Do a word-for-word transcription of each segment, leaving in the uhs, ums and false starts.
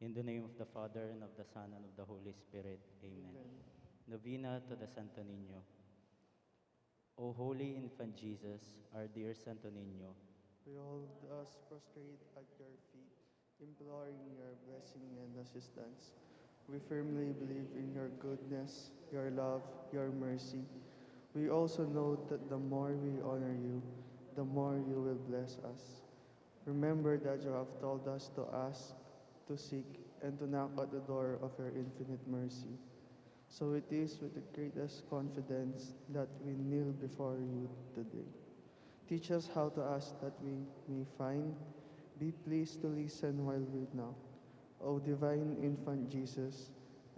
In the name of the Father, and of the Son, and of the Holy Spirit. Amen. Amen. Novena to the Santo Niño. O Holy Infant Jesus, our dear Santo Niño, behold us prostrate at your feet, imploring your blessing and assistance. We firmly believe in your goodness, your love, your mercy. We also know that the more we honor you, the more you will bless us. Remember that you have told us to ask, to seek, and to knock at the door of your infinite mercy. So it is with the greatest confidence that we kneel before you today. Teach us how to ask that we may find. Be pleased to listen while we knock. O divine infant Jesus,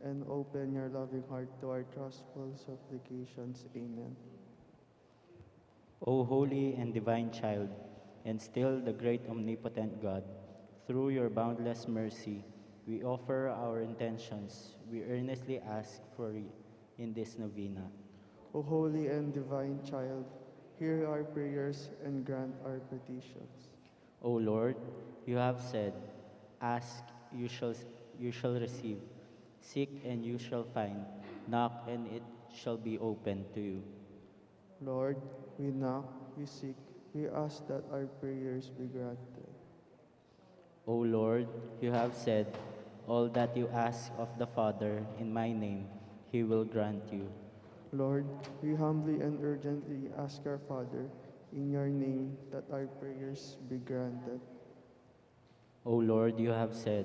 and open your loving heart to our trustful supplications. Amen. O holy and divine child, and still the great omnipotent God, through your boundless mercy, we offer our intentions. We earnestly ask for you in this novena. O holy and divine child, hear our prayers and grant our petitions. O Lord, you have said, "Ask, you shall, you shall receive, seek, and you shall find, knock, and it shall be opened to you." Lord, we knock, we seek, we ask that our prayers be granted. O Lord, you have said, "All that you ask of the Father in my name, he will grant you." Lord, we humbly and urgently ask our Father in your name that our prayers be granted. O Lord, you have said,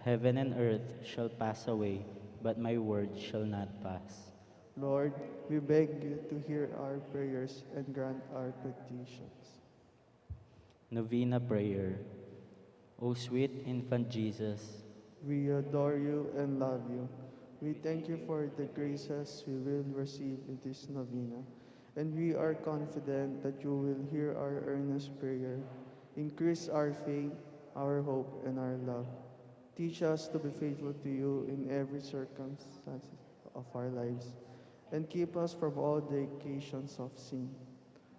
"Heaven and earth shall pass away, but my word shall not pass." Lord, we beg you to hear our prayers and grant our petitions. Novena prayer. O sweet infant Jesus, we adore you and love you. We thank you for the graces we will receive in this novena, and we are confident that you will hear our earnest prayer. Increase our faith, our hope, and our love. Teach us to be faithful to you in every circumstance of our lives, and keep us from all the occasions of sin.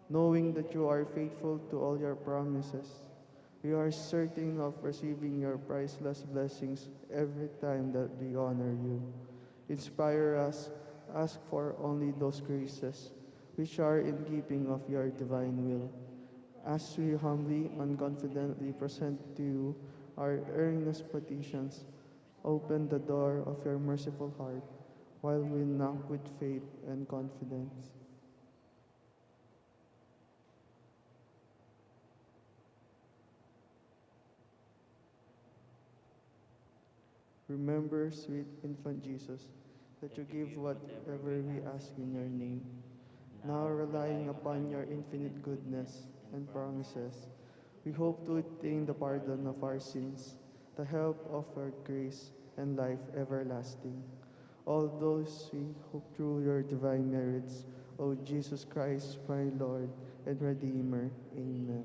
Knowing that you are faithful to all your promises, we are certain of receiving your priceless blessings every time that we honor you. Inspire us, ask for only those graces which are in keeping of your divine will. As we humbly and confidently present to you our earnest petitions, open the door of your merciful heart while we knock with faith and confidence. Remember, sweet infant Jesus, that you give whatever we ask in your name. Now, relying upon your infinite goodness and promises, we hope to obtain the pardon of our sins, the help of our grace, and life everlasting. All those we hope through your divine merits, O Jesus Christ, my Lord and Redeemer. Amen.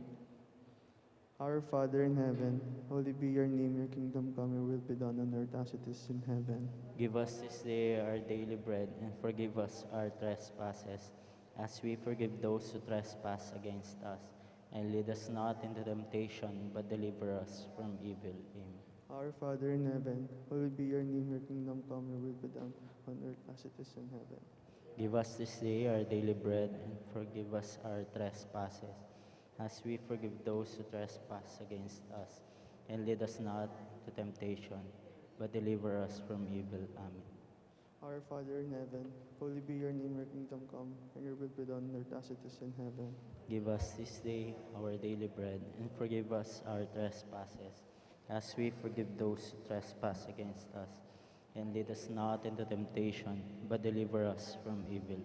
Our Father in heaven, holy be your name, your kingdom come, your will be done on earth as it is in heaven. Give us this day our daily bread, and forgive us our trespasses, as we forgive those who trespass against us. And lead us not into temptation, but deliver us from evil. Amen. Our Father in heaven, holy be your name, your kingdom come, your will be done on earth as it is in heaven. Give us this day our daily bread, and forgive us our trespasses, as we forgive those who trespass against us. And lead us not to temptation, but deliver us from evil. Amen. Our Father in heaven, holy be your name, your kingdom come, and your will be done on earth as it is in heaven. Give us this day our daily bread, and forgive us our trespasses, as we forgive those who trespass against us. And lead us not into temptation, but deliver us from evil.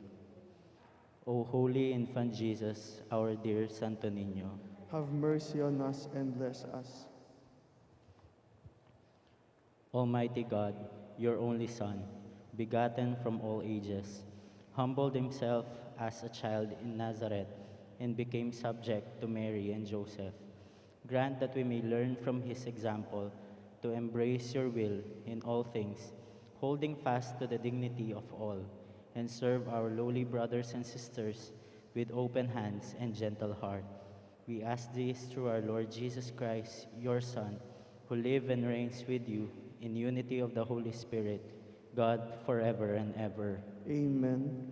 O holy infant Jesus, our dear Santo Niño, have mercy on us and bless us. Almighty God, your only Son, begotten from all ages, humbled himself as a child in Nazareth and became subject to Mary and Joseph. Grant that we may learn from his example to embrace your will in all things, holding fast to the dignity of all, and serve our lowly brothers and sisters with open hands and gentle heart. We ask this through our Lord Jesus Christ, your Son, who lives and reigns with you in unity of the Holy Spirit, God, forever and ever. Amen.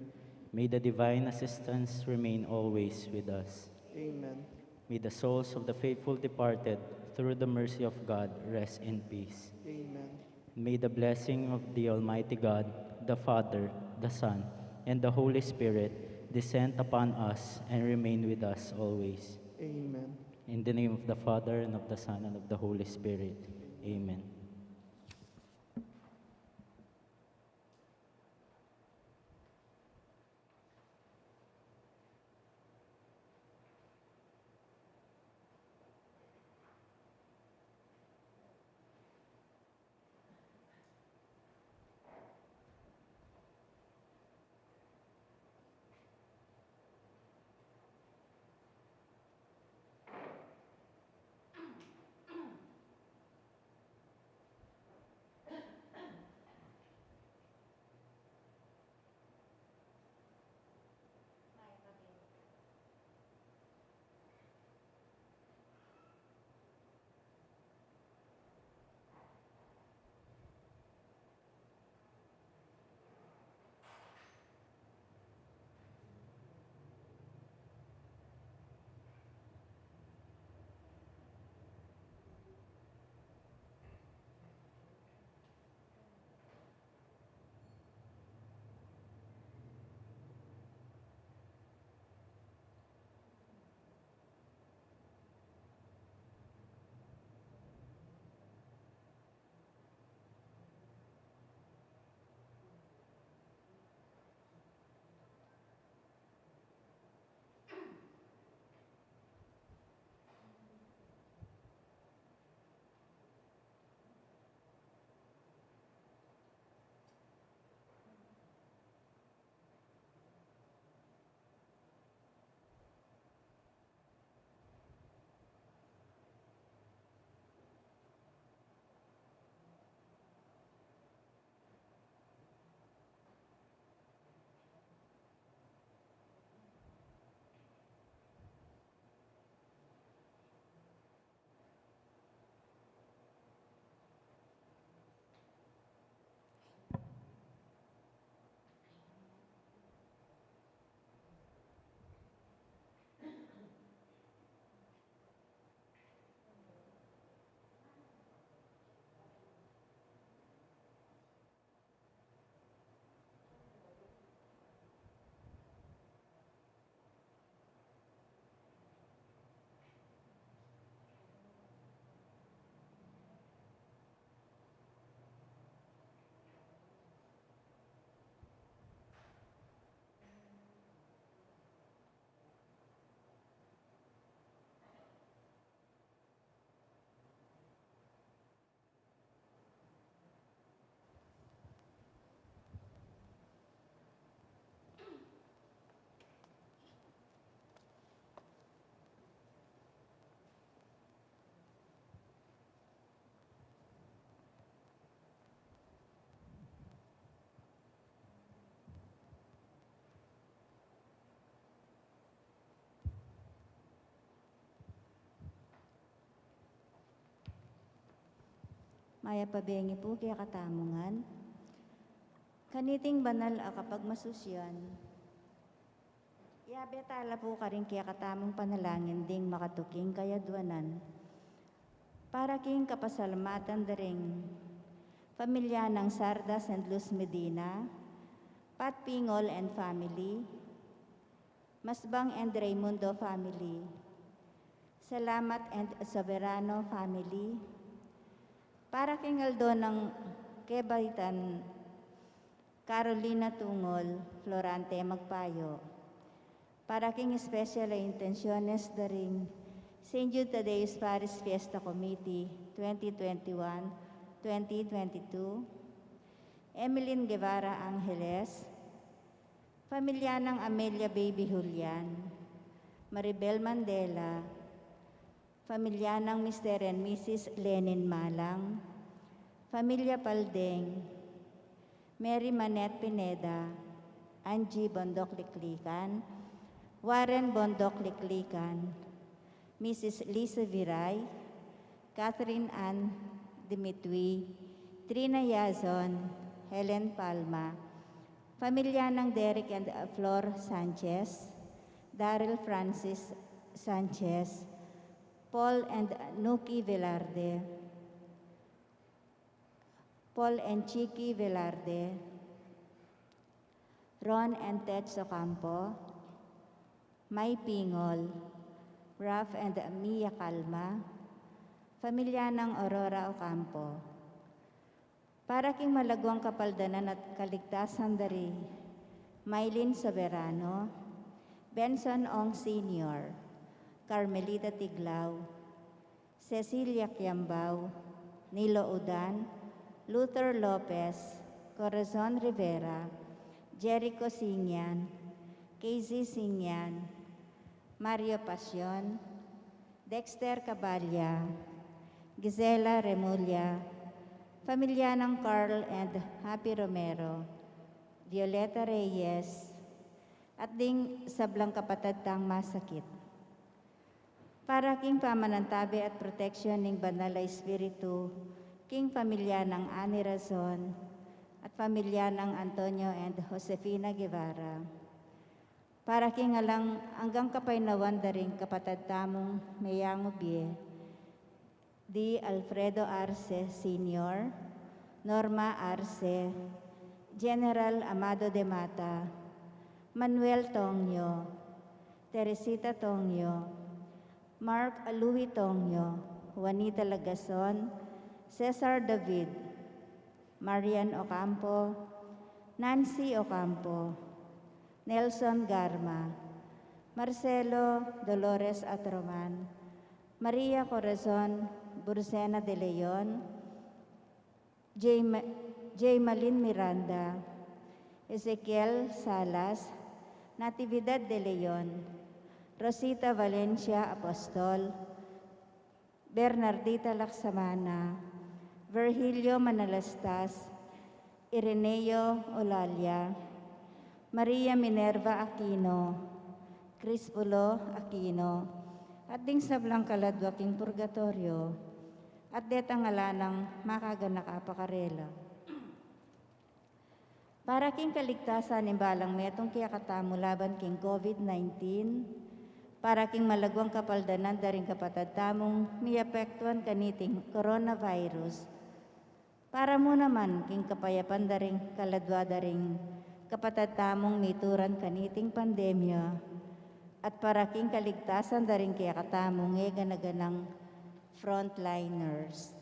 May the divine assistance remain always with us. Amen. May the souls of the faithful departed, through the mercy of God, rest in peace. Amen. May the blessing of the Almighty God, the Father, the Son, and the Holy Spirit descend upon us and remain with us always. Amen. In the name of the Father, and of the Son, and of the Holy Spirit. Amen. Mayap a bengi pu kekatamu ngan. Kaniting banal a kapagmasusyan, yabe tala pu karing kekatamung panalangin ding makatuking kayadwanan. Para king kapasalamatan da ring pamilya nang Sardas and Luz Medina, Pat Pingol and family, Masbang and Raymundo family, Salamat and Soberano family, para king aldo nang kebaitan Carolina Tungol, Florante Magpayo, para king special a intenciones da ring Saint Jude Thaddeus Parish Fiesta Committee twenty twenty-one, twenty twenty-two, Emeline Guevara Angeles, pamilya nang Amelia Baby Julian, Maribel Mandela, pamilya nang Mister and Missus Lenin Malang, pamilya Paldeng, Mary Manette Pineda, Angie Bondoc Liklikan, Warren Bondoc Liklikan, Missus Lisa Viray, Catherine Ann Dimitri, Trina Yazon, Helen Palma, pamilya nang Derek and Flor Sanchez, Daryl Francis Sanchez, Paul and Nuki Velarde, Paul and Chiki Velarde, Ron and Tets Ocampo, May Pingol, Ralph and Mia Calma, pamilya nang Aurora Ocampo. Para king malagwang kapaldanan at kaligtasan da ri Mylene Soberano, Benson Ong Senior, Carmelita Tiglao, Cecilia Kiambao, Nilo Udan, Luther Lopez, Corazon Rivera, Jericho Singyan, Casey Singyan, Mario Pasion, Dexter Caballa, Gisela Remulla, pamilya nang Carl and Happy Romero, Violeta Reyes, at ding sablang kapatad tang masakit. Para king pamanantabe at proteksyon ning Banal a Espiritu, king pamilya nang Ani Razon, at pamilya nang Antonio and Josefina Guevara. Para king alang anggang kapaynawan da ring kapatad tamung meyangu bie, di Alfredo Arce Senior, Norma Arce, General Amado de Mata, Manuel Tongyo, Teresita Tongyo, Mark Louis Tongyo, Juanita Lagason, Cesar David, Marian Ocampo, Nancy Ocampo, Nelson Garma, Marcelo Dolores Atroman, Maria Corazon Burcena de Leon, Jay Ma-, Jay Malin Miranda, Ezekiel Salas, Natividad de Leon, Rosita Valencia Apostol, Bernardita Laksamana, Virgilio Manalastas, Ireneo Olalia, Maria Minerva Aquino, Crispulo Aquino, at ding sablang kaladwa king purgatoryo, at detang ala nang makaganaka pa karela. Para king kaligtasan ning balang metung kekatamu laban king COVID nineteen, para king malagwang kapaldanan da ring kapatad tamung miapektuan kaniting coronavirus, para mu naman king kapayapan da ring kaladwa da ring kapatad tamung mituran kaniting pandemya, at para king kaligtasan da ring kekatamung e gana-ganang frontliners.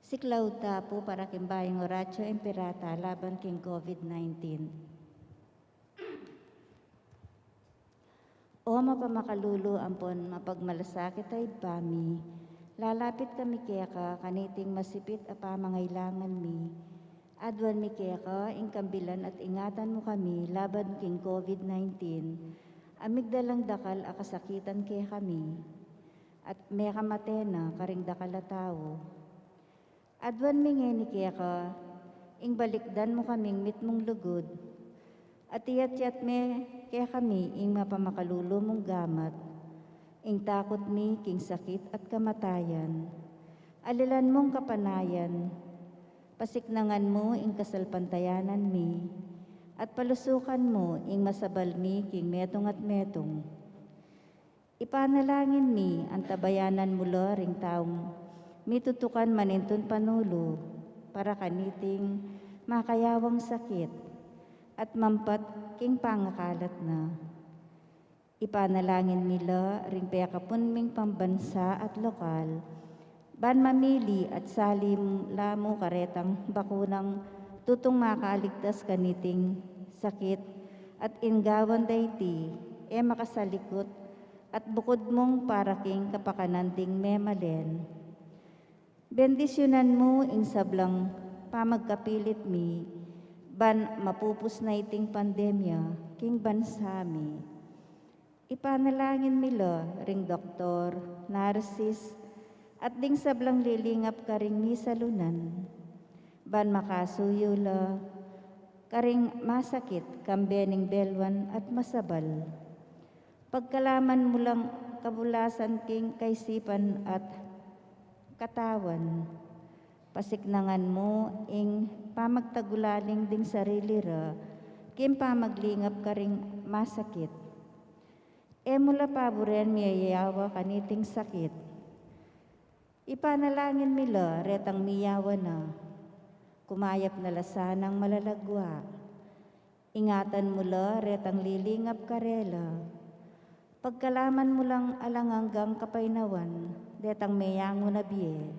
Siklaud ta pu para king bayung Oratio Imperata laban king COVID nineteen. O mapamakalulu ampon mapagmalasakit a Ibpa mi, lalapit kami keka kaniting masipit a pamangailangan mi. Aduan mi keka ing kambilan at ingatan mu kami laban king COVID nineteen, a migdalang dakal a kasakitan kekami, at mekamate na karing dakal a tau. Aduan mi ngeni keka ing balikdan mu kaming mitmung lugud, at iyatyat me kekami ing mapamakalulu mung gamat, ing takut mi king sakit at kamatayan. Alilan mung kapanayan, pasiknangan mu ing kasalpantayanan mi, at palusukan mu ing masabal mi king metung at metung. Ipanalangin mi, antabayanan mu la ring taung mitutukan manintun panulu para kaniting makayawang sakit at mampat king pangakalat na. Ipanalangin mi la ring pekapun ming pambansa at lokal, ban mamili at sali la mu karetang bakunang tutung makaligtas kaniting sakit, at ing gawan da iti, e makasalikut, at bukud mung para king kapakanan ding memalen. Bendisyunan mu ing sablang pamagkapilit mi, ban mapupus na iting pandemya king bansa mi. Ipanalangin mi la ring doktor, narsis, at ding sablang lilingap karing misalunan, ban makasuyu la karing masakit kambe ning belwan at masabal. Pagkalaman mu lang kabulasan king kaisipan at katawan. Pasiknangan mu ing pamagtagulaling ding sarili ra king pamaglingap karing masakit. E mu la paburen miyayawa kaniting sakit. Ipanalangin mi la retang miyawa na. Kumayap na la sanang malalagwa. Ingatan mu la retang lilingap karela. Pagkalaman mu lang alang anggang kapaynawan detang meyangu na bie.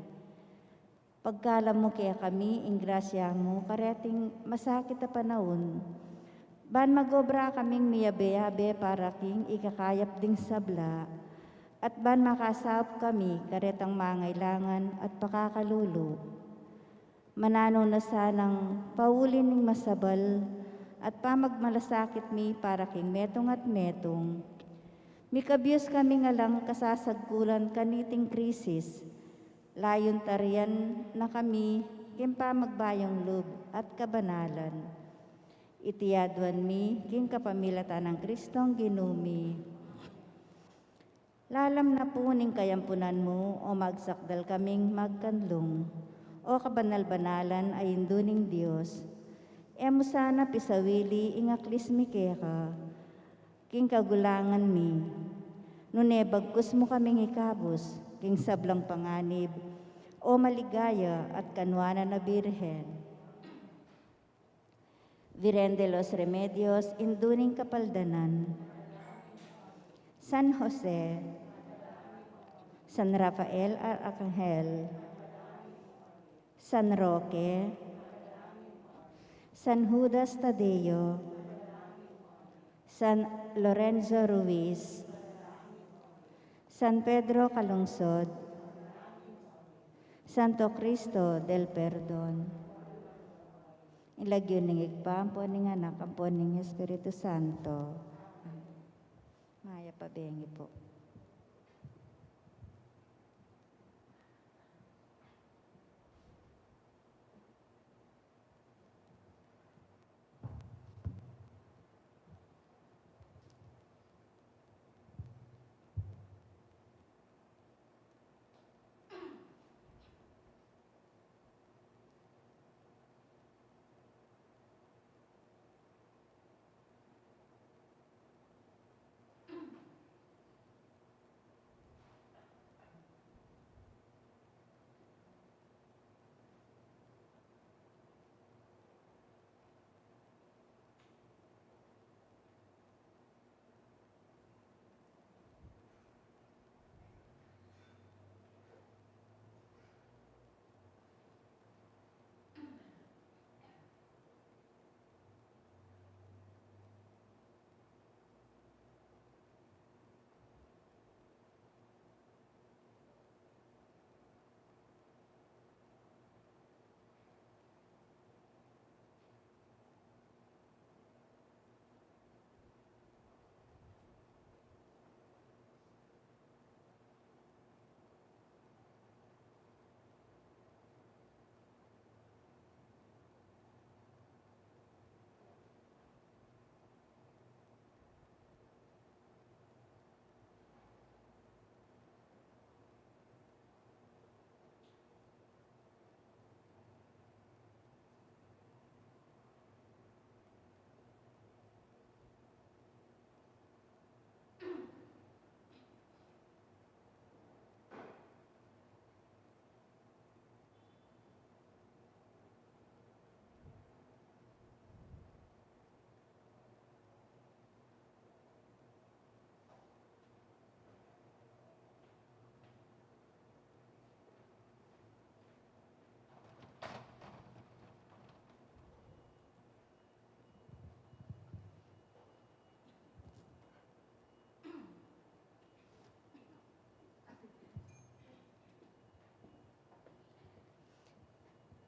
Pagkalam mu kekami ing grasya mu kareting masakit a panaun, ban magobra kaming miyabe-yabe para king ikakayap ding sabla, at ban makasaup kami karetang mangailangan at pakakalulu. Mananu na sanang pauli ning masabal at pamagmalasakit mi para king metung at metung. Mikabius kaming alang kasasagkulan kaniting krisis, layun tarian na kami king pamagbayung lub at kabanalan. Iti aduan mi king kapamilatan nang Kristong Ginu mi. Lalam na pu ning kayampunan mu, o magsakdal kaming magkanlung, o kabanal-banalan a Indu ning Dios. E mu sana pisawili ing aklis mi keka king kagulangan mi, nune bagkus mu kaming ikabus king sablang panganib, o maligaya at kanuanan a Birhen. Virgen de los Remedios, Indu ning Kapaldanan. San Jose, San Rafael Arcangel, San Roque, San Judas Tadeo, San Lorenzo Ruiz, San Pedro Calungsod, Santo Cristo del Perdon. Ing lagyu ning Ibpa, ampo ning Anak, ampo ning Espiritu Santo. Mayap a bengi pu.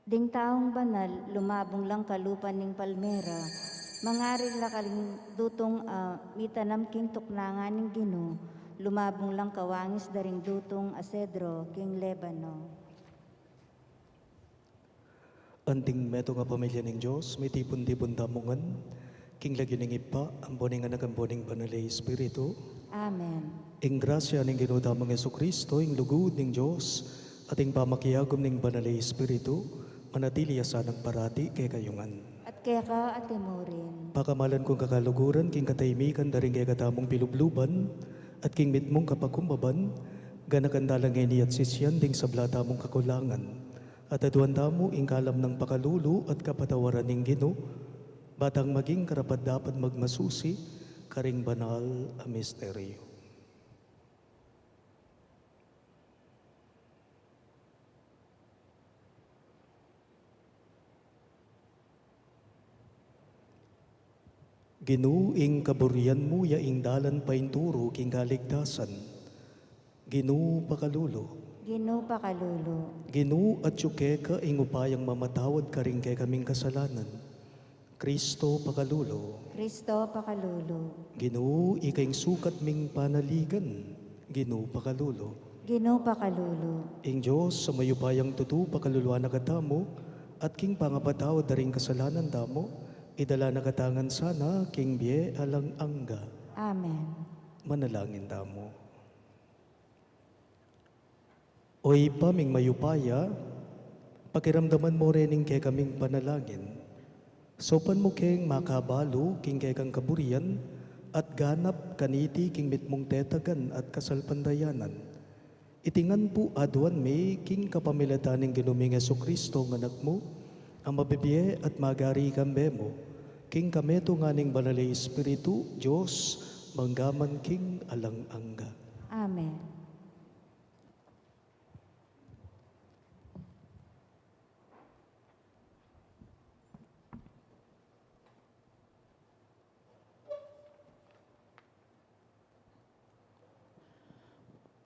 Ding taung banal, lumabung lang kalupa ning palmera, mangaral la karing dutung a mitanam king tuknangan ning Ginu, lumabung lang kawangis da ring dutung a sedro king Lebano. Anting metung a pamilya ning Dios, mitipun-tipun tamu ngan, king lagyu ning Ibpa, ampo ning Anak, ampo ning Banal a Espiritu. Amen. Ing grasya ning Ginu tamung Jesucristo, ing lugud ning Dios, at ing pamakiagum ning Banal a Espiritu, manatili ya sanang parati kekayu ngan. At keka at imurin. Pakamalan kung kakaluguran, king katahimikan da ring kekatamung pilubluban, at king mitmung kapakumbaban, ganakan da lang ngeni at sisian ding sabla tamung kakulangan. At aduan tamu ing kalam nang pakalulu at kapatawaran ning Ginu, ba tang maging karapat-dapat magmasusi karing banal a misteryo. Ginu, ing kaburian mu ya ing dalan painturu king kaligtasan. Ginu, pakalulu. Ginu, pakalulu. Ginu, atyu keka ing upayang mamatawad karing kekaming kasalanan. Kristo, pakalulu. Kristo, pakalulu. Ginu, ika ing sukat ming panaligan. Ginu, pakalulu. Ginu, pakalulu. Ing Dios a mayupayang tutu pakaluluan na katamu, at king pangapatawad da ring kasalanan tamu, idala na kata ngan sana king bie alang angga. Amen. Manalangin tamu. O Ibpa ming mayupaya, pakiramdaman mu rin ing kekaming panalangin. Saupan mu keng makabalu king kekang kaburian at ganap kaniti king mitmung tetagan at kasalpantayanan. Iti ngan pu aduan mi king kapamilatan ning Ginu ming Jesucristo nga Anak mu, a mabibie at magari kambe mu, king kametungan ning Banal a Espiritu, Dios, mangga man king alang angga. Amen.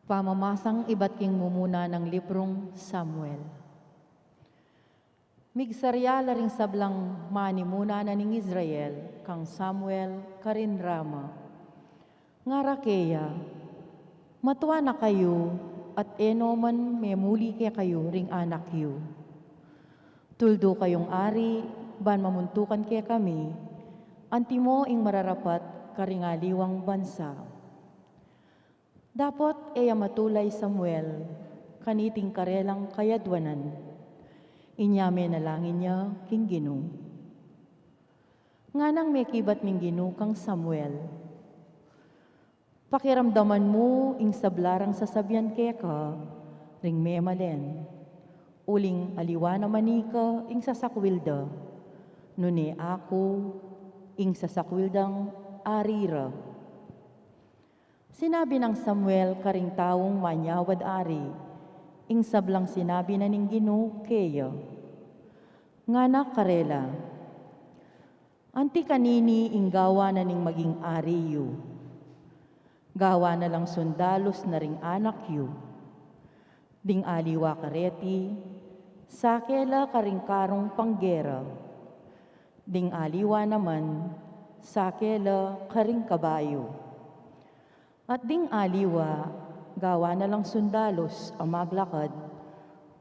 Pamamasang ibat king mumuna nang librung Samuel. Migsarya la ring sablang manimuna na ning Israel kang Samuel karin Rama. Ngara keya, matua na kayu at e no man memuli kekayu ring anak yu. Tuldu kayung ari, ban mamuntukan kekami, antimo ing mararapat karing aliwang bansa. Dapot e ya matula i Samuel kaniting karelang kayadwanan. Inya menalangin ya king Ginu. Nganang mekibat ning Ginu kang Samuel, pakiramdaman mu ing sabla rang sasabian keka ring memalen. Uling aliwa naman ika ing sasakwil da, nune aku ing sasakwil dang ari ra. Sinabi nang Samuel karing taung manyawad ari ing sablang sinabi na ning Ginu keya. Ngana karela, anti kanini ing gawa na ning maging ari yu? Gawa na lang sundalus na ring anak yu. Ding aliwa kareti, sake la karing karung panggera. Ding aliwa naman, sake la karing kabayu. At ding aliwa, gawa na lang sundalus a maglakad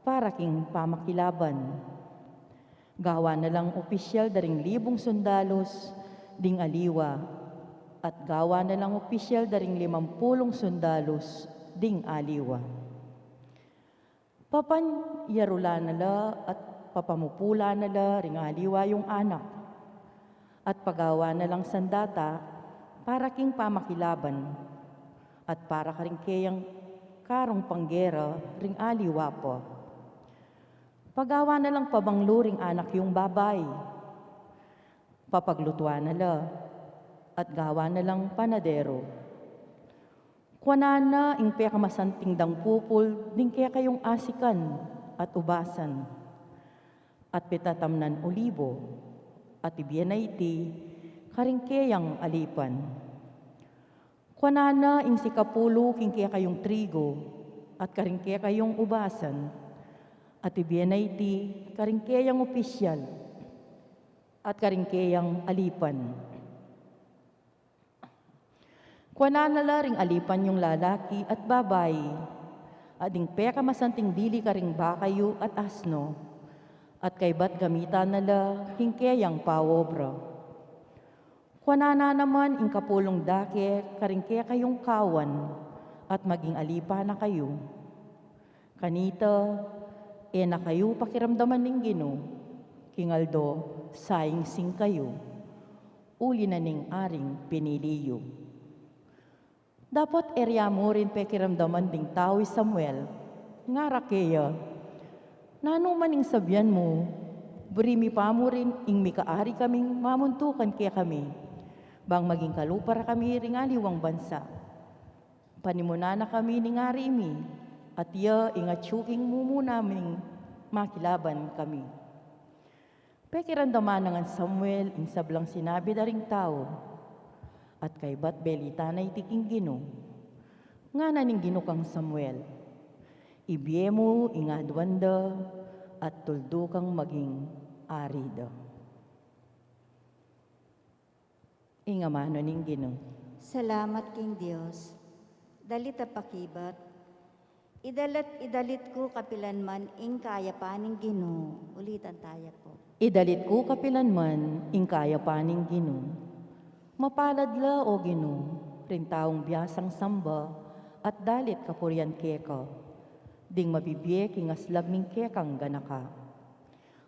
para king pamakilaban. Gawa na lang opisyal da ring libung sundalus ding aliwa, at gawa na lang opisyal da ring limampulung sundalus ding aliwa. Papanyarulan na la at papamupulan na la ring aliwa yung anak, at pagawan na lang sandata para king pamakilaban, at para karing keyang karung panggera ring aliwa pa. Pagawan na lang pabanglu ring anak yung babai. Papaglutuan na la, at gawan na lang panadero. Kuanan na ing pekamasanting dang pupul ding kekayung asikan at ubasan, at petatamnan olibo, at ibie na iti karing keyang alipan. Kuanan na ing sikapulu king kekayung trigo at karing kekayung ubasan, At ibie na iti karing keyang opisyal at karing keyang alipan. Kuanan na la ring alipan yung lalaki at babai, at ding pekamasanting dili karing baka yu at asno, at kaybat gamitan na la king keyang paobra. Kuanan na naman ing kapulung dake karing kekayung kawan, at maging alipan na kayu. Kanita, e na kayu pakiramdaman ning Ginu, king aldo saing sing kayu, uli na ning aring pinili yu. Dapot e ra mu rin pekiramdaman ding tau i Samuel, ngara keya, nanu man ing sabian mu, buri mi pa mu rin ing mika ari kaming mamuntukan kekami, bang maging kalupa ra kami ring aliwang bansa. Panimunan na kami ning ari mi, at ya ing atyu king mumuna ming makilaban kami. Pekiramdaman na ngan Samuel ing sablang sinabi da ring tau, at kaybat belitan na iti king Ginu. Ngana ning Ginu kang Samuel, ibie mu ing aduan da, at tuldu kang maging ari da. Ing amanu ning Ginu. Salamat king Dios. Dalit a pakibat. Idalit, idalit ku kapilan man ing kayapan ning Ginu. Ulitan taya pu. Idalit ku kapilan man ing kayapan ning Ginu. Mapalad la, o Ginu, ring taung biasang samba at dalit kapurian keka, ding mabibie king aslag ning kekang ganaka.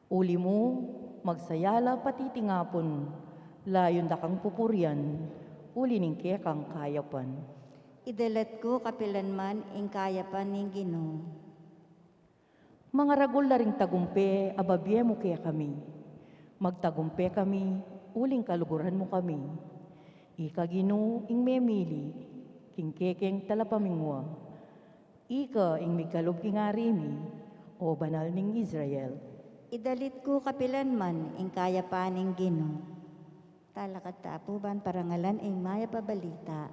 Uli mu, magsaya la pati tingapun, layun da kang pupurian, uli ning kekang kayapan. Idalit ku kapilan man ing kayapan ning Ginu. Mangaragul la ring tagumpe a babie mu kekami. Magtagumpe kami, uling kaluguran mu kami. Ika Ginu ing memili king kekeng talapamingua. Ika ing mikalub king ari mi, o Banal ning Israel. Idalit ku kapilan man ing kayapan ning Ginu. Talakad ta pu ban parangalan ing mayap a balita.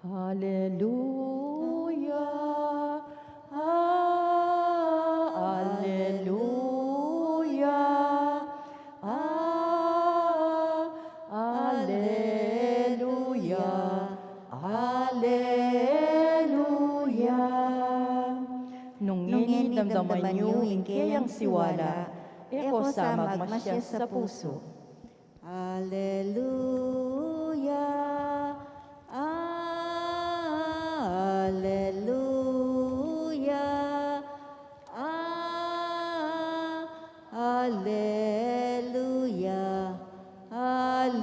Aleluya, a, aleluya, a, aleluya, aleluya. Nung ngeni damdaman yu ing keyang siwala, e ko sa magmasias sa pusu. Aleluya, aleluya, a, aleluya, aleluya.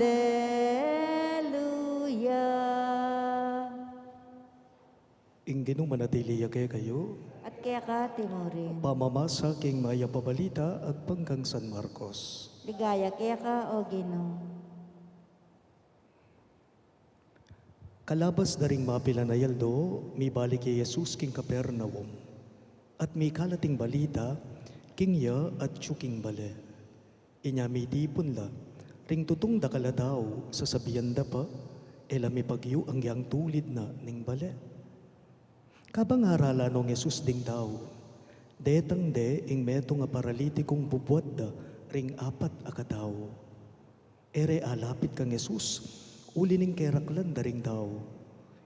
Ing Ginu manatili ya kekayu. At keka timurin. Pamamasa king mayap a balita agpang kang San Marcos. Ligaya keka, o Ginu. Kalabas da ring mapilan a aldo, mibalik i Jesus king Capernaum. At mikalat ing balita, king ya atyu king bale. Inya mitipun la ring tutung dakal a tau, sasabian da pa, e la mipagyu anggiyang tulid na ning bale. Kabang aralan nong Jesus ding tau, detang de ing metung a paralitikung bubuat da ring apat a katau. E re alapit kang Jesus, uli ning keraklan da ring tau.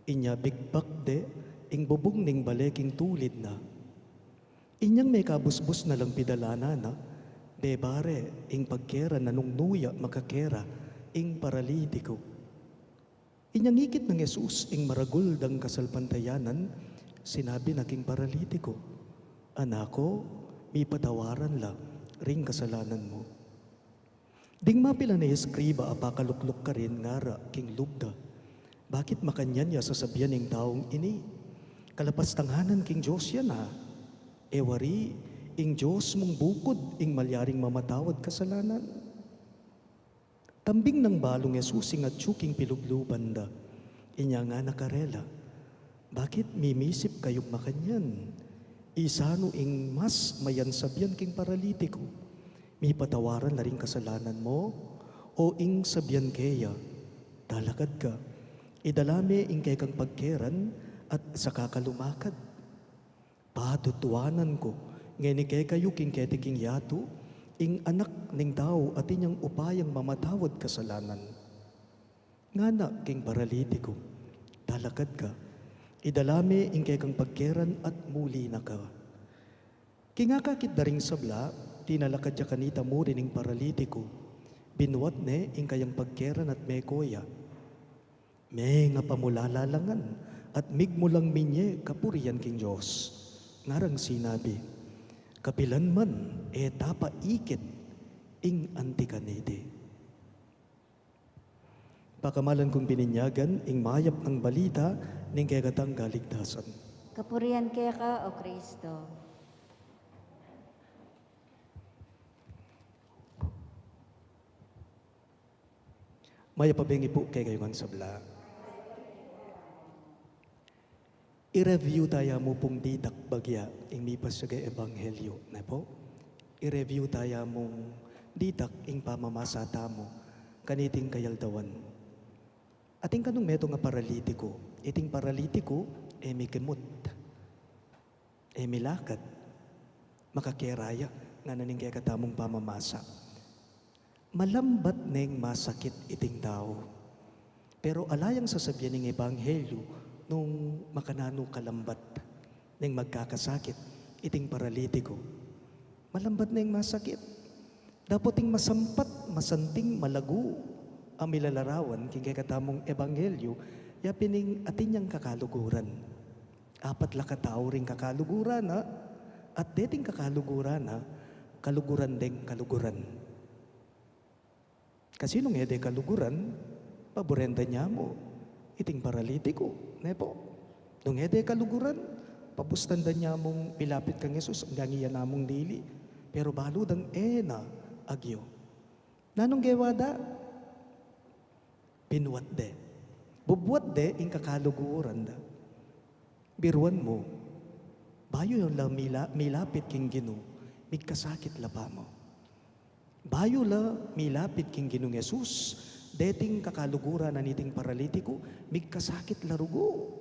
Inya bikbak de ing bubung ning bale king tulid na. Inyang mekabusbus na lang pidalanan na, bebare ing pagkera na nung nu ya makakera ing paralitiku. Inyang ikit nang Jesus ing maragul dang kasalpantayanan, sinabi na king paralitiku, "Anak ko, mipatawaran la ring kasalanan mu." Ding mapilan a eskriba a pakalukluk karin ngara king lub da, "Bakit makanyan ya sasabian ing taung ini? Kalapas tanghanan king Dios ya na. E wari, ing Dios mung bukud ing malyaring mamatawad kasalanan." Tambing nang balung Jesus ing atyu king pilubluban da. Inya ngana karela, "Bakit mimisip kayung makanyan? Isanu ing mas mayan sabian king paralitiku, 'Mipatawaran la ring kasalanan mu', o ing sabian keya, 'Talakad ka, idala me ing kekang pagkeran at saka ka lumakad'?" Patutuanan ku ngeni kekayu king keti king yatu, ing Anak ning Tau atin yang upayang mamatawad kasalanan. Ngana king paralitiku, talakad ka, idala me ing kekang pagkeran at muli na ka. King akakit da ring sabla, tinalakad ya kanita muri ning paralitiku, binuat ne ing kayang pagkeran at meko ya. Mengapamulala la ngan at migmulang minye kapurian king Dios. Ngarang sinabi, kapilan man e tapaikit ing anti kaniti. Pakamalan kung bininyagan ing mayap a balita ning kekatang kaligtasan. Kapurian keka, O Kristo. Mayap a bengi pu kekayu ngan sabla. I-review taya mu pung ditak bagya ing mipasiag a ebanghelyo, ne pu? I-review taya mung ditak ing pamamasa tamu kaniting kayaldawan. Atin kanung metung a paralitiku, iting paralitiku e mikimut, e milakad, makakera ya, ngana ning kekatamung pamamasa. Malambat neng masakit iting tau. Pero ala yang sasabian ning ebanghelyo nung makananu kalambat neng magkakasakit iting paralitiku. Malambat neng masakit. Dapot ing masampat, masanting, malagu a milalarawan king kekatamung ebanghelyo, ya pin ing atin yang kakaluguran. Apat la katau ring kakaluguran na, at deting kakaluguran na, kaluguran deng kaluguran. Kasi nung e de kaluguran, paburen da niya mu iting paralitiku, ne pu? Nung e de kaluguran, pabustan da niya mung milapit kang Jesus, anggang iya na mung dili. Pero balu dang e na agyu. Nanung gewa da? Binuat de. Bubuat de ing kakaluguran da. Biruan mu, bayu la mila-, milapit king Ginu, migkasakit la pamu. Bayu la milapit king Ginung Jesus, deting kakaluguran na niting paralitiku, migkasakit la rugu.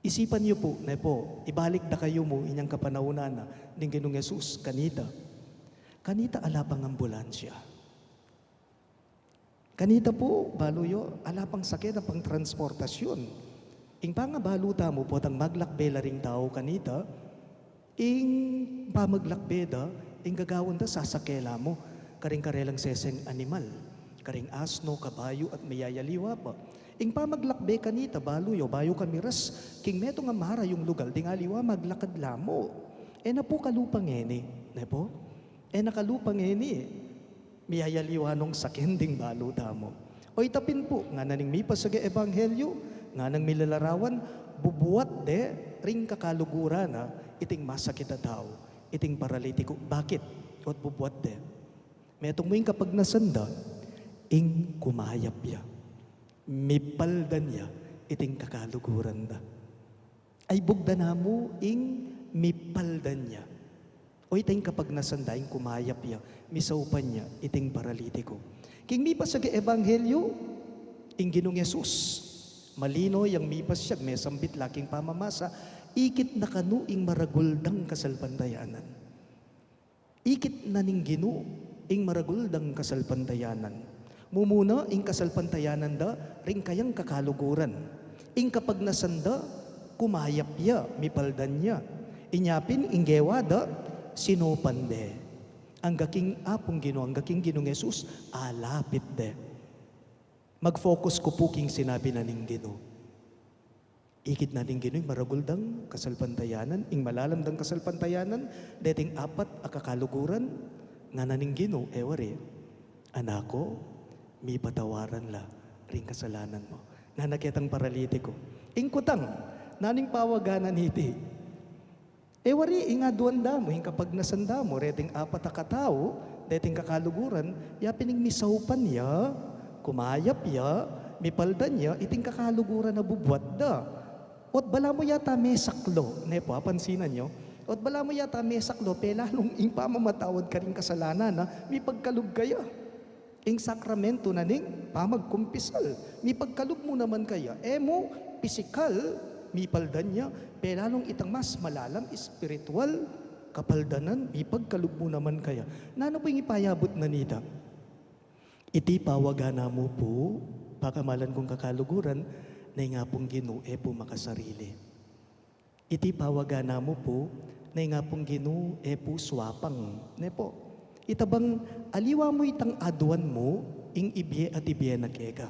Isipan yu pu, ne pu, ibalik da kayu mu inyang kapanaunan na ning Ginung Jesus kanita. Kanita ala pang ambulansya. Kanita pu, balu yu, ala pang sake na pang transportasyun. Ing pangabalu tamu, potang maglakbe la ring tau kanita, ing pamaglakbe da, ing gagawan da, sasake la mu karing karelang seseng animal, karing asno, kabayu, at miyayaliwa pa. Ing pamaglakbe kanita, balu yu, bayu kamiras king metung a marayung lugal, ding aliwa maglakad la mu. E na pu kalupa ngeni, ne pu? E na kalupa ngeni. Miyayaliwa nung saken ding balu tamu. Oyta pin pu, ngana ning mipasiag a ebanghelyo, nganang milalarawan, bubuat de ring kakaluguran na iting masakit a tau, iting paralitiku. Bakit? Ot bubuat de. Metung mu ing kapagnasan da, ing kumayap ya. Mipaldan ya iting kakaluguran da. Ay, bugdan namu ing mipaldan ya. Oyta ing kapagnasan da, ing kumayap ya, misaupan ya iting paralitiku. King mipasiag a ebanghelyo, ing Ginung Jesus, malino yang mipasiag, mesambit la king pamamasa, ikit na kanu ing maragul dang kasalpantayanan. Ikit na ning Ginu ing maragul dang kasalpantayanan. Mumuna ing kasalpantayanan da ring kayang kakaluguran. Ing kapagnasan da, kumayap ya, mipaldan ya. Inya pin ing gewa da, sinupan de. Angga king Apung Ginu, angga king Ginung Jesus, alapit de. Mag-focus ku pu king sinabi na ning Ginu. Ikit na ning Ginu ing maragul dang kasalpantayanan, ing malalam dang kasalpantayanan, deting apat a kakaluguran, ngana ning Ginu, e wari, anak ku, mipatawaran la ring kasalanan mu. Ngana ketang paralitiku. Ing kutang, nanu ing pawagan na niti? E wari, ing aduan da mu, ing kapagnasan da mu, reting apat a katau, deting kakaluguran, ya pin ing misaupan ya, kumayap ya, mipaldan ya, iting kakaluguran a bubuat da. Ot balamu yata mesaklu, ne pu, apansinan yu? Ot balamu yata mesaklu, pelalung ing pamamatawad karing kasalanan na, mipagkalub kaya. Ing sakramento na ning pamagkumpisal, mipagkalub mu naman kaya, e mu pisikal, mipaldan ya, pelalung itang mas malalam, espiritual, kapaldanan, mipagkalub mu naman kaya. Nanu pu ing ipayabut na nita? Iti pawaga na mu pu, pakamalan kung kakaluguran, na ing Apung Ginu e pu makasarili. Iti pawaga na mu pu, na ing Apung Ginu e pu swapang, ne pu. Ita bang aliwa mu itang aduan mu, ing ibie at ibie na keka.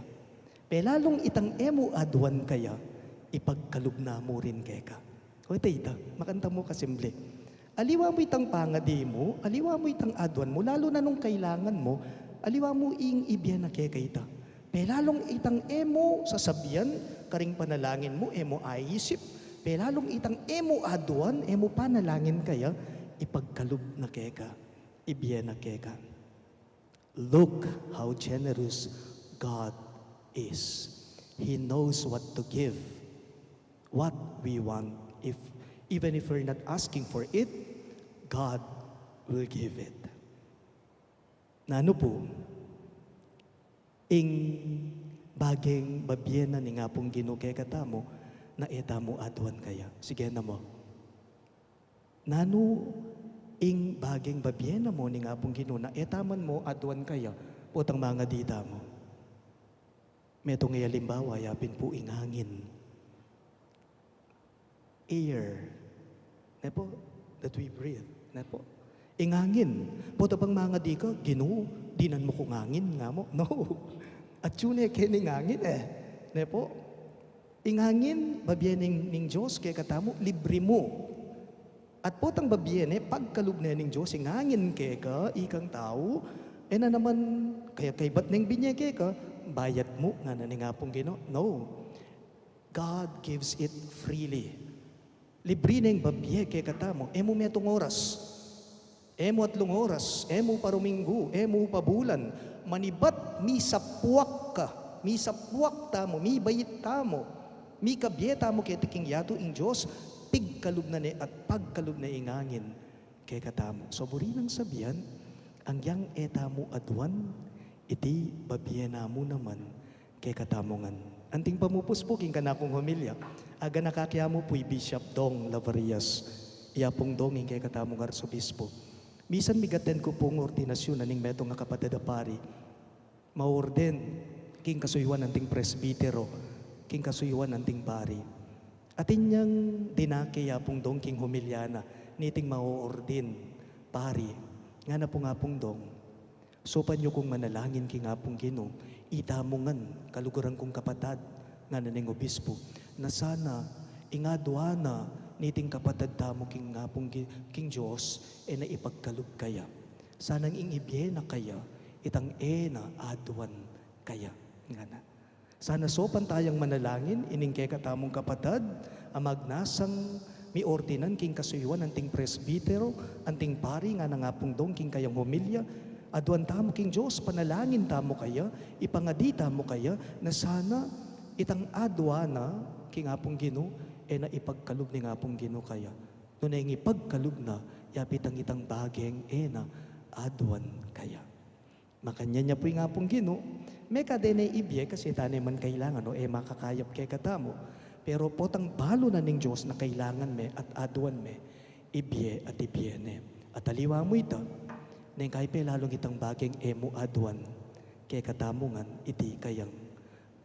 Pelalung itang e mu aduan kaya, ipagkalub na mu rin keka. O ita, ita, makanyan mu kasimple. Aliwa mu itang pangadi mu, aliwa mu itang aduan mu, lalu na nung kailangan mu, aliwa mu ing ibie na keka ita. Pelalung itang e mu sasabian, karing panalangin mu, e mu aisip, pelalung itang e mu aduan, e mu panalangin kaya, ipagkalub na keka, ibie na keka. Look how generous God is. He knows what to give, what we want. If, even if we're not asking for it, God will give it. Nanu pu, ing bageng babie na ning Apung Ginu kekatamu, na e tamu aduan kaya? Sige na mu. Nanu ing bageng babie na mu ning Apung Ginu na e ta man mu aduan kaya? Potang mangadi tamu. Metung a alimbawa, yapin pu ing angin. Air. Ne pu? That we breathe. Ne pu? Ing angin. Pota bang mangadi ka, "Ginu, dinan mu kung angin," nga mu. No. Atyu ne keni ing angin e. Ne pu? Ing angin, babie ning, ning Dios kekatamu, libri mu. At potang babie ne, pagkalub ne ning Dios, ing angin keka, ikang tau, e na naman, kaya kaybat neng binye keka, bayad mu, ngana ning Apung Ginu. No. God gives it freely. Libri neng babie kekatamu, e mu metung oras. E mu atlung oras, e mu pa ruminggu, e mu pa bulan, manibat misapuak ka, misapuak tamu, mibait tamu, mikabie tamu keti king yatu, ing Dios, pigkalub na ne at pagkalub ne ing angin kekatamu. So, buri nang sabian, agyang e tamu aduan, iti babie na mu naman kekatamu ngan. Anting pamupus pu king kanakung homilya, aganaka ke mu pu i Bishop Dong Lavarias, i Apung Dong ing kekatamung arsobispo. Misan mig-attend ku pung ordinasyun na ning metung a kapatad a pari, maorden king kasuyuan anting presbitero, king kasuyuan anting pari. Atin yang dinake i Apung Dong king homilya na, niting maoorden pari. Ngana pung Apung Dong, saupan yu kung manalangin king Apung Ginu, itamu ngan, kaluguran kung kapatad, ngana ning obispo, na sana ing aduan na niting kapatad tamu king Apung Gi-, king Dios, e na ipagkalub kaya. Sana ing ibie na kaya, itang e na aduan kaya, ngana. Sana saupan tayang manalangin ining kekatamung kapatad a magnasang miordinan king kasuyuan anting presbitero, anting pari, ngana nang Apung Dong king kayang homilya, aduan tamu king Dios, panalangin tamu kaya, ipangadi tamu kaya, na sana itang aduan na king Apung Ginu, e na ipagkalub ning Apung Ginu kaya. Nune ing ipagkalub na, yapin itang bageng e na aduan kaya. Makanyan ya pu ing Apung Ginu, mekad e ne ibie kasi e ta ne man kailangan o e makakayap kekatamu. Pero potang balu na ning Dios na kailangan me at aduan me, ibie at ibie ne. At aliwa mu ita, neng kaybat lalung itang bageng e mu aduan kekatamu ngan, iti kayang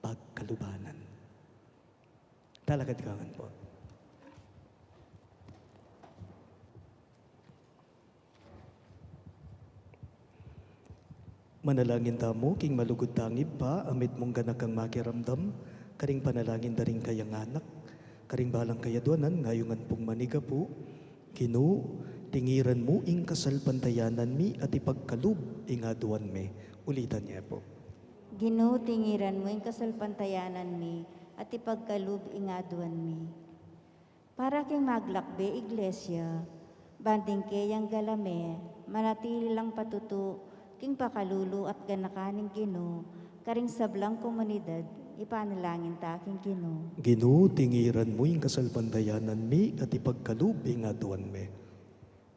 pagkalubanan. Talakad ka ngan pu. Manalangin tamu king malugud tang Ibpa, a mitmung ganakang makiramdam karing panalangin da ring kayang anak, karing balang kayaduanan, ngayungan pung manigapu. Ginu, tingiran mu ing kasalpantayanan mi at ipagkalub ing aduan mi. Ulitan ye pu. Ginu, tingiran mu ing kasalpantayanan mi at ipagkalub ing aduan mi. Para king maglakbe Iglesia, ban ding keyang galame, manatili lang patutu king pakalulu at ganakan ning Ginu, karing sablang komunidad, ipanalangin ta king Ginu. Ginu, tingiran mu ing kasalpantayanan mi at ipagkalub ing aduan mi.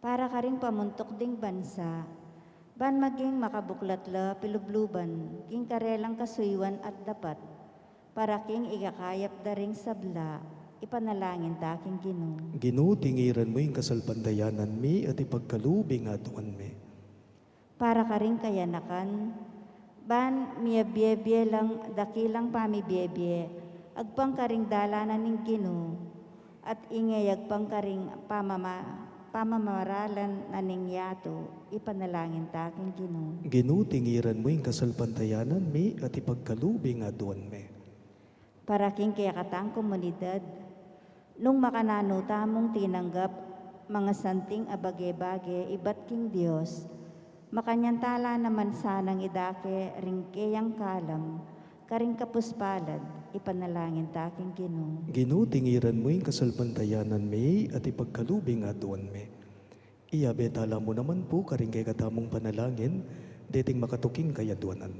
Para karing pamuntuk ding bansa, ban maging makabuklat la pilubluban king karelang kasuyuan at dapat, para king ikakayap da ring sabla. Ipanalangin ta king Ginu. Ginu, tingiran mu ing kasalpantayanan mi at ipagkalub ing aduan mi. Para karing kayanakan, ban miyabie-bie lang dakilang pamibie-bie, agpang karing dalanan ning Ginu, at ing e agpang karing pamama-, pamamaralan na ning yatu, ipanalangin ta king Ginu. Ginu, tingiran mu ing kasalpantayanan mi at ipagkalub ing aduan mi. Para king kekatang komunidad, nung makananu tamung tinanggap mangasanting a bage-bage ibat king Dios, makanyan tala naman sanang idake ring keyang kalam karing kapuspalad, ipanalangin ta king Ginu. Ginu, tingiran mu ing kasalpantayanan mi at ipagkalub ing aduan mi. Iyabe tala mu naman pu karing kekatamung panalangin deting makatuking kayaduanan.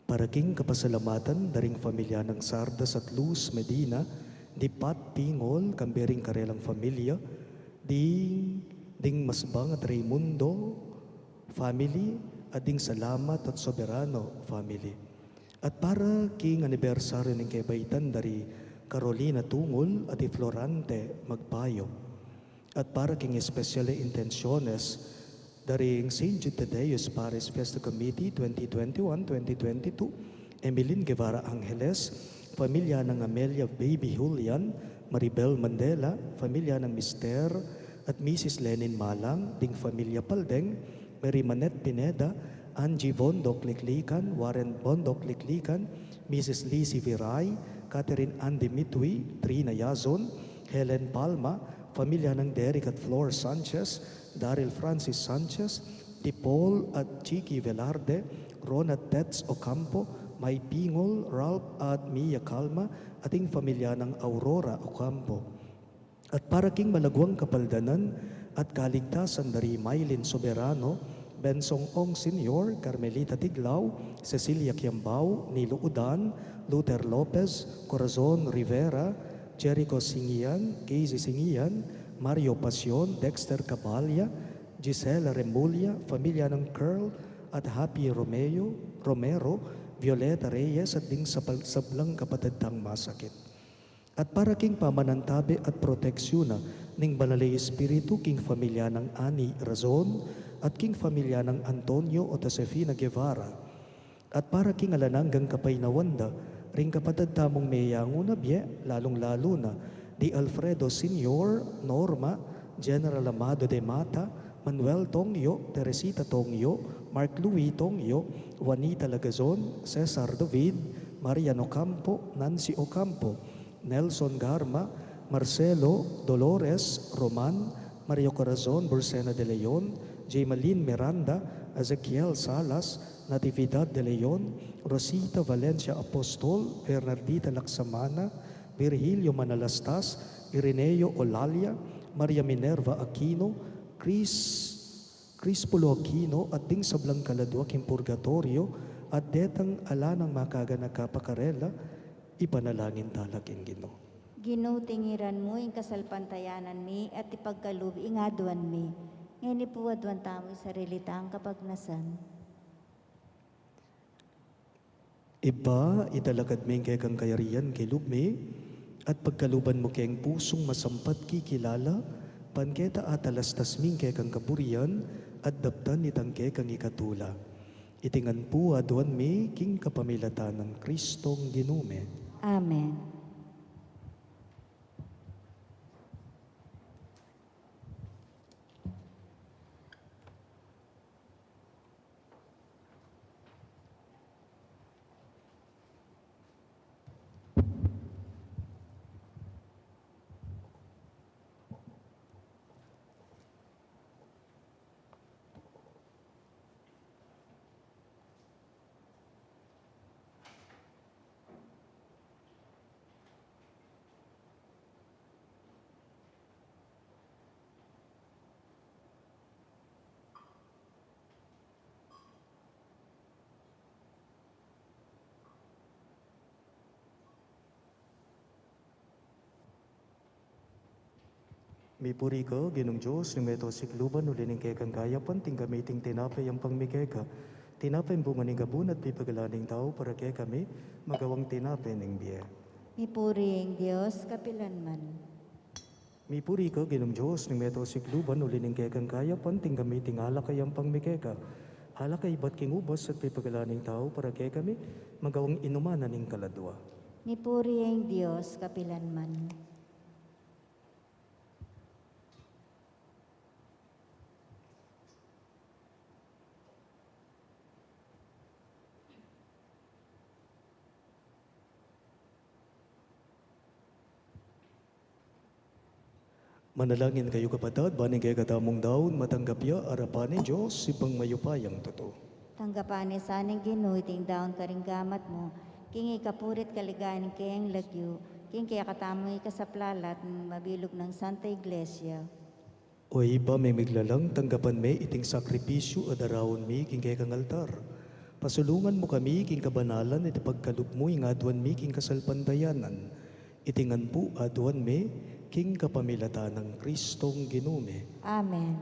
Para king kapasalamatan da ring familia nang Sardas at Luz Medina, di Pat Pingol, kambe ring karelang familia, ding, ding Masbang at Raymundo family, at ding Salamat at Soberano family. At para king anibersaryu ning kebaitan da ri Carolina Tungul at i Florante Magpayo. At para king espesyal a intensyones da ring Saint Jude Thaddeus Paris Fiesta Committee twenty twenty-one, twenty twenty-two, Emeline Guevara Angeles, familia nang Amelia Baby Julian, Maribel Mandela, familia nang Mister at Missus Lenin Malang, ding familia Paldeng, Mary Manette Pineda, Angie Bondoc Liklikan, Warren Bondoc Liklikan, Missus Lizzie Viray, Catherine Andy Mitwi, Trina Yazon, Helen Palma, familia nang Derek at Flor Sanchez, Daryl Francis Sanchez, Tipol at Chiki Velarde, Ron at Tets Ocampo, May Pingol, Ralph at Mia Calma, at ing familia nang Aurora Ocampo. At para king malaguang kapaldanan at kaligtasan da ri Mylene Soberano, Bensong Ong Senior, Carmelita Tiglao, Cecilia Kiambao, Nilo Udan, Luther Lopez, Corazon Rivera, Jericho Singian, Casey Singian, Mario Pasion, Dexter Cabalia, Gisela Remulla, familia nang Curl at Happy Romeo, Romero, Violeta Reyes, at ding sapal-, sablang kapatad tang masakit. At para king pamanantabe at proteksyun na ning Banal a Espiritu king familia nang Ani Razon at king familia nang Antonio o Josefina Guevara. At para king alang anggang kapaynawan da ring kapatad tamung meyangu na bie, lalung-lalu na di Alfredo Senior, Norma, General Amado de Mata, Manuel Tongyo, Teresita Tongyo, Mark Louis Tongyo, Juanita Lagazon, Cesar David, Marian Ocampo, Nancy Ocampo, Nelson Garma, Marcelo, Dolores, Roman, Mario Corazon, Bursena de Leon, Jaymalin Miranda, Ezekiel Salas, Natividad de Leon, Rosita Valencia Apostol, Bernardita Laksamana, Virgilio Manalastas, Ireneo Olalia, Maria Minerva Aquino, Chris Crispulo Aquino, at ding sablang kaladua king purgatoryo, at detang ala nang makaganaka pa karela, ipanalangin tala king Ginu. Ginu, tingiran mu ing kasalpantayanan mi at ipagkalub ing aduan mi. Ngeni pu aduan tamu ing sarili tang kapagnasan. Ibpa, italakad mi ing kekang kayarian king lub mi, at pagkaluban mu keng pusung masampat kikilala, ban keta atalastas mi ing kekang kaburian, at daptan itang kekang ikatula. Iti ngan pu aduan mi king kapamilatan nang Kristong Ginu mi. Amen. Mipuri ka, Ginung Dios ning mabilug a sikluban, uli ning kekang kayapan, tinggap mi iting tinape ampang mi keka. Tinape ing bunga ning gabun at pipagalan ning tau, para kekami magawang tinape ning bie. Mipuri ing Dios kapilanman. Mipuri ka, Ginung Dios ning meto sikluban, uli ning kekang kayapan, tinggap mi ing alak a yampang mi keka. Alak a ibat king ubas at pepagalan ning tau para kekami, magawang inuman na ning kaladua. Mipuri ing Dios kapilanman. Manalangin kayu, kapatad, ban ing kekatamung daun matanggap ya arapan ning Dios, Ibpang mayupayang tutu. Tanggapan na sa ning Ginu iting daun karing gamat mu, king ikapuri't kaligayan ning kayang lagyu, king kekatamung ikasaplalat ning mabilug nang Santa Iglesia. O Ibpa ming miglalang, tanggapan me iting sakripisyu a daraun mi king kekang altar. Pasulungan mu kami king kabanalan at ipagkalub mu ing aduan mi king kasalpantayanan. Iti ngan pu aduan mi king kapamilatan nang Kristong Ginu mi. Amen.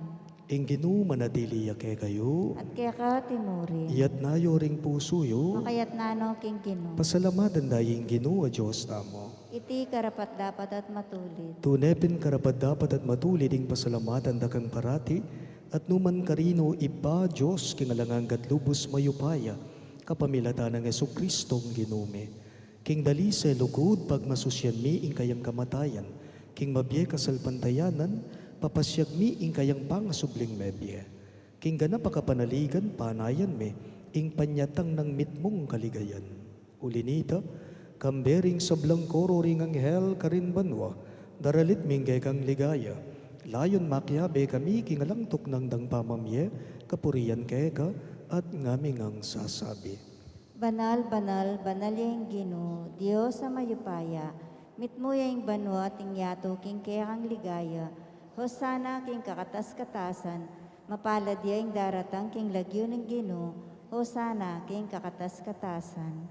Ing Ginu manatili ya kekayu. At keka timurin. Iyatna yu ring pusu yu. Makayatna no king Ginu. Pasalamatan da ing Ginu a Dios tamu. Iti karapat-dapat at matulid. Tune pin karapat-dapat at matulid ing pasalamatan da kang parati, at numan karin, o Ibpa, Dios king alang angga at lubus mayupaya, kapamilatan nang Jesucristong Ginu mi. King dalise, lugud, pagmasusian mi ing kayang kamatayan, king mabie kasalpantayanan, papasiag mi ing kayang pangasubling mebie. King ganap a kapanaligan, panayan mi ing panyatang nang mitmung kaligayan. Uli nita, kambe ring sablang koro ring anghel karin banua, daralit mi ing kekang ligaya. Layun makiabe kami king alang tuknang dang pamamie, kapurian keka, at ngaming sasabi. Banal, banal, banal ya ing Ginu, Dios a mayupaya, mitmu ya ing banua at ing yatu king kekang ligaya. Hosana king kakatas-katasan, mapalad ya ing daratang king lagyu ning Ginu, Hosana king kakatas-katasan.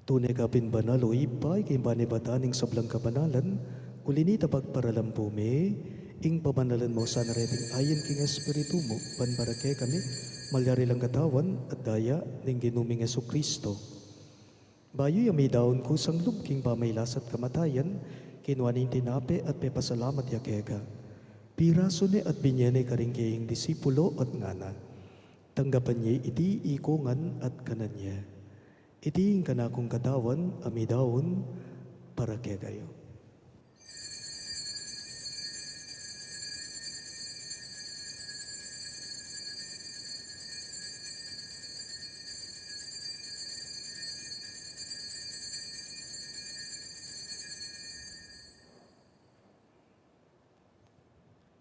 Tune ka pin banal, o Ibpa, king panibatan ning sablang kabanalan, uli nita pagparalan pu mi ing pabanalan mu sana reting ayin king Espiritu mu, ban para kekami malyari lang katawan at daya ning Ginu ming Jesucristo. Bayu ya midaun kusang lub king pamailas at kamatayan, kinua ne ing tinape at pepasalamat ya keka. Pirasu ne at binie ne karing kayang disipulo at ngana, tanggapan ye iti ikongan at kanan ye. Iti ing kanakung katawan a midaun para kekayu.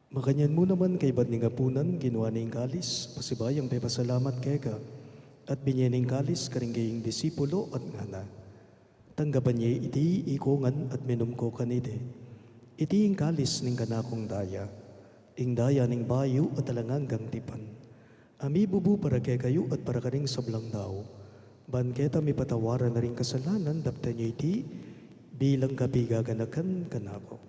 Makanyan mu naman kaibat ning apunan, kinua ne ing kalis, pasibayung pepasalamat keka, at binie ne ing kalis karing kayang disipulo at ngana, tanggapan ye iti ikongan at minum ko kaniti. Iti ing kalis ning kanakung daya, ing daya ning bayu at alang anggang tipan, a mibubu para kekayu at para karing sablang tau, ban keta mipatawaran la ring kasalanan. Daptan ye iti bilang kapigaganakan kanaku.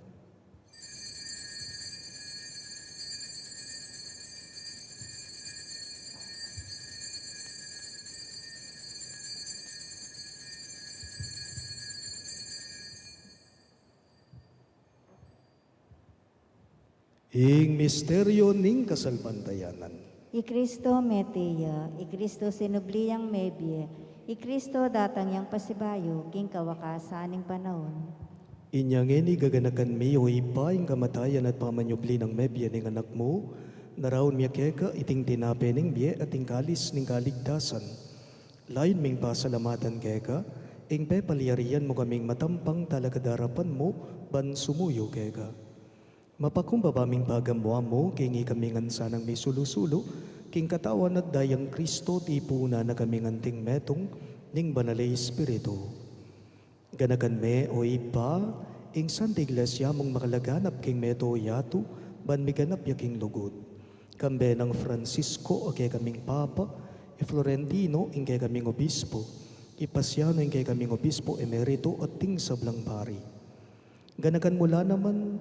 Ing misteryo ning kasalpantayanan. I Kristo mete ya, i Kristo sinubli yang mebie, i Kristo datang yang pasibayu king kawakasan ning panaun. Inya ngeni gaganakan mi, o Ibpa, ing kamatayan at pamanyubli nang mebie ning Anak mu, daraun mi keka iting tinape ning bie at ing kalis ning kaligtasan. Layun ming pasalamatan keka ing pepalyarian mu kaming matampang talakad king arapan mu ban sumuyu keka. Mapakumbaba ming pagamuan mu king ikami ngan sanang misulu-sulu king katawan at dayang Kristo, tipunan na kaming anting metung ning Banal a Espiritu. Ganakan me, o Ibpa, ing Santa Iglesia mung makalaganap king meto a yatu, ban miganap ya king lugud. Kambe nang Francisco a kekaming Papa, i Florentino ing kekaming Obispo, i Paciano ing kekaming Obispo Emerito at ding sablang pari. Ganakan mu la naman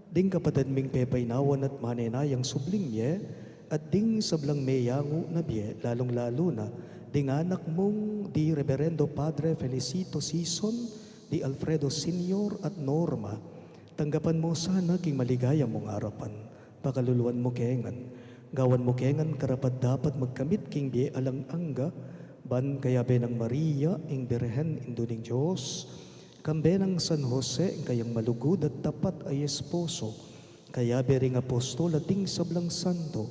ding kapatad ming pepainawan at manenayang subling mie, at ding sablang meyangu na bie, lalung-lalu na ding anak mung di Reberendo Padre Felicito Sison, di Alfredo Senior at Norma, tanggapan mu sana king maligaya mung arapan. Pakaluluan mu ke ngan. Gawan mu ke ngan karapat-dapat magkamit king bie alang angga, ban kayabe nang Maria, ing Birhen, Indu ning Dios, kambe nang San Jose, ing kayang malugud at tapat a esposo, kayabe ring apostol at ding sablang santo,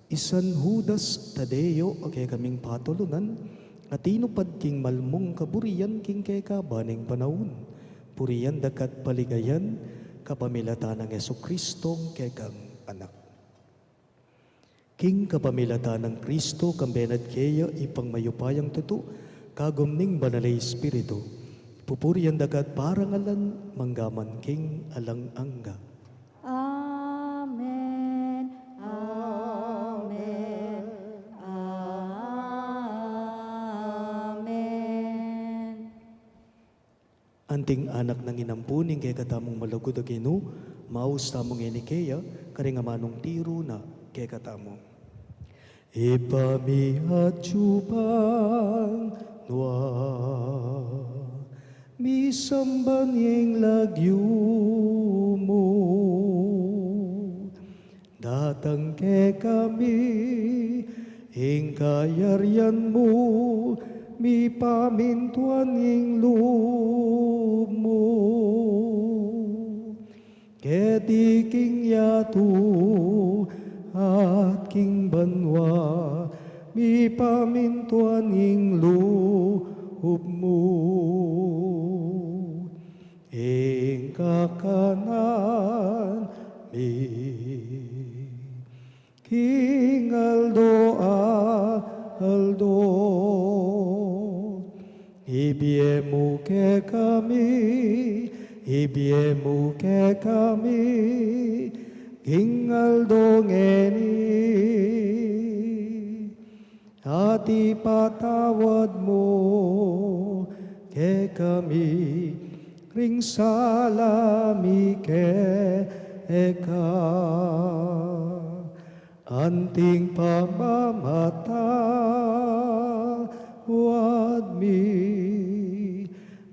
i San Judas Tadeo a kekaming patulunan, a tinupad king malmung kaburian king keka ban ing panaun. Purian da ka at paligayan, kapamilatan nang Jesucristo, kekang Anak. King kapamilatan nang Kristo, kambe na at keya, Ibpang mayupayang tutu, kagum ning Banal a Espiritu, pupurian da ka at parangalan, manggaman king alang angga. Amen. Amen. Amen. Anting anak nang inampun ning kekatamung malugud a Ginu, maus tamu ngeni keya, karing amanung tiru na kekatamu. Ibpa mi atsu banua, misamban ya ing lagyu mu, datang kekami ing kayarian mu, mipamintuan ing lub mu keti king yatu at king banua, mipamintuan ing lub mu. Ing kakanan mi king aldo-aldo, ibie mu kekami, ibie mu kekami king aldo ngeni. At ipatawad mu kekami ring sala mi keka, anting pamamatawad mi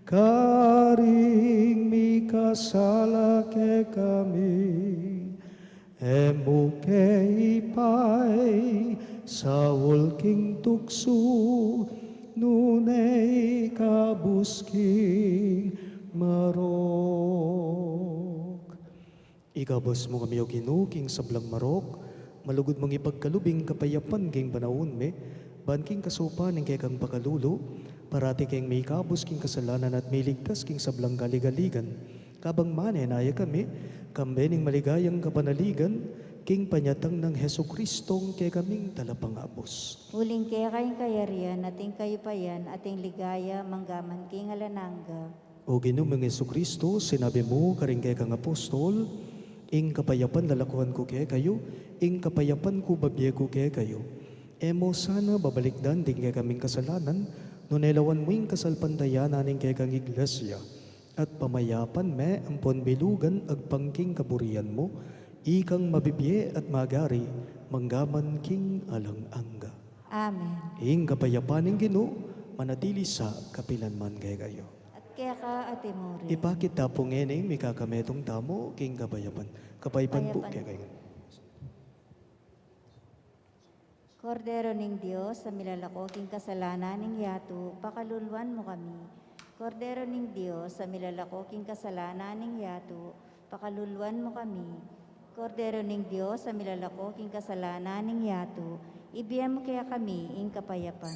karing mikasala kekami. E mu ke ipaisaul king tuksu, nune ikabus king marok. Ikabus mu kami, O Ginu, king sablang marok, malugud mung ipagkalub ing kapayapan king panaun mi, ban king kasaupan ning kekang pakalulu, parati keng mikabus king kasalanan at miligtas king sablang kaligaligan. Kabang manenaya kami, kambe ning maligayang kapanaligan, king panyatang nang Jesucristong kekaming Talapangabus. Uling keka ing kayarian, at ing kayupayan, at ing ligaya, manggaman king alang angga. O Ginu ming Jesucristo, sinabi mu karing kekang apostol, ing kapayapan lalakuan ku kekayu, ing kapayapan ku babie ku kekayu. E mu sana babalikdan ding kekaming kasalanan, nune lawan mu ing kasalpantayanan ning kekang iglesia. At pamayapan me ampon bilugan agpang king kaburian mu, ikang mabibie at magari, manggaman king alang angga. Amen. Ing kapayapan ning Ginu, manatili sa kapilan man kekayu. At keka, at ikayu rin. Ipakit ta pu ngeni ing mikakametung tamu king kapayapan. Kapayapan pu kekayu. Kordero ning Dios, a milalako king kasalanan ning yatu, pakaluluan mu kami. Kordero ning Dios, a milalako king kasalanan ning yatu, pakaluluan mu kami. Kordero ning Dios, a milalako king kasalanan ning yatu, ibie mu kekami ing kapayapan.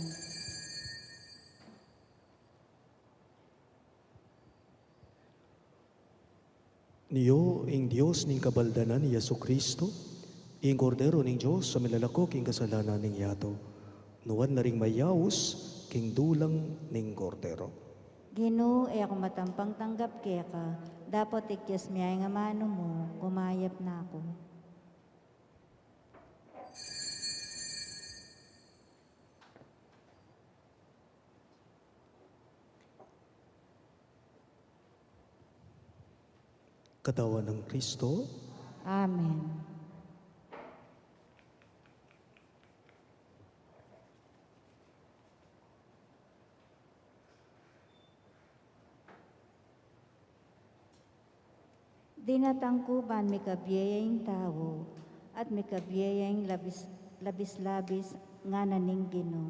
Nio ing Dios ning kabaldanan, i Jesucristo, ing Kordero ning Dios, a milalako king kasalanan ning yatu. Nuan la ring mayaus king dulang ning Kordero. Ginu, e ku matampang tanggap keka, dapot ikyas mu ya ing amanu mu, kumayap na ku. Katawan nang Kristo. Amen. Dinatang ku ban mikabie ya ing tau, at mikabie ya ing labis, labis-labis ngana ning Ginu.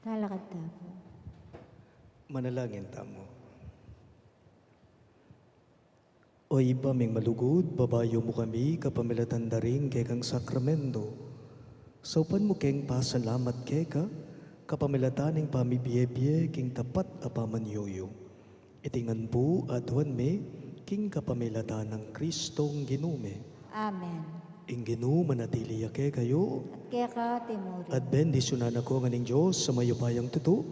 Talakad tamu pu. Manalangin tamu. O Ibpa ming malugud, babayu mu kami kapamilatan da ring kekang sakramento. Saupan mu keng pasalamat keka, kapamilatan ning pamibie-bie king tapat a pamanyuyu. Iti ngan pu aduan mi king kapamilatan nang Kristong Ginu mi. Amen. Ing Ginu manatili ya kekayu. At keka mu rin. At bendisyunan na ko ngan ning Dios a mayupayang tutu,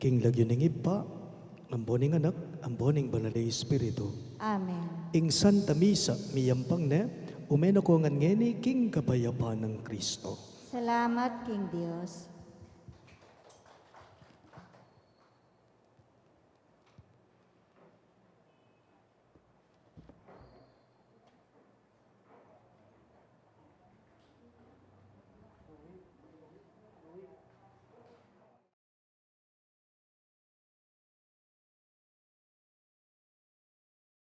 king lagyu ning Ibpa, ampo ning Anak, ampo ning Banal a Espiritu. Amen. Ing Santa Misa miyampang ne, ume na ko ngan ngeni king kapayapan nang Kristo. Salamat king Dios.